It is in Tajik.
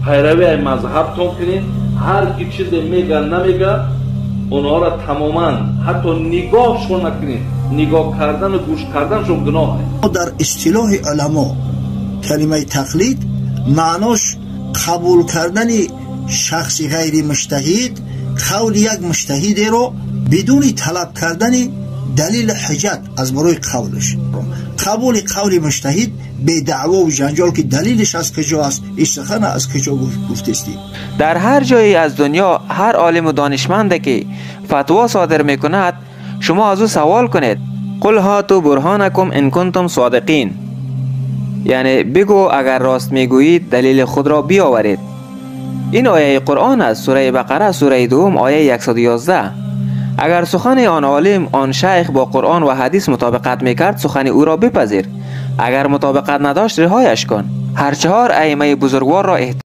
Пайравии мазҳабтон кунед. Ҳар ки чизе мега, намега, онҳоро тамоман ҳатто нигоҳшон накунед. Нигоҳ кардану гӯш карданшон гуноҳ. Дар истилоҳи уламо калимаи тақлид маънош қабул кардани шахси ғайри муҷтаҳид қавли як муҷтаҳидеро бидуни талаб кардани далили ҳуҷҷат аз барои қавлаш, қабули қавли муҷтаҳид бедаъвову ҷанҷол, ки далилиш аз куҷо аст, ин сухана аз куҷо гуфтестӣ. Дар ҳар ҷое аз дунё ҳар олиму донишманде ки фатво содир мекунад, шумо аз ӯ савол кунед: قل هاتوا برهانکم ان کنتم صادقین، یعنی بگو اگر راست میگویید دلیل خود را بیاورید. این آیه قرآن است، سوره بقره، سوره دوم، آیه 111. اگر سخن آن عالم، آن شیخ با قرآن و حدیث مطابقت میکرد، سخن او را بپذیر. اگر مطابقت نداشت، رهایش کن. هر چهار ائمه بزرگوار را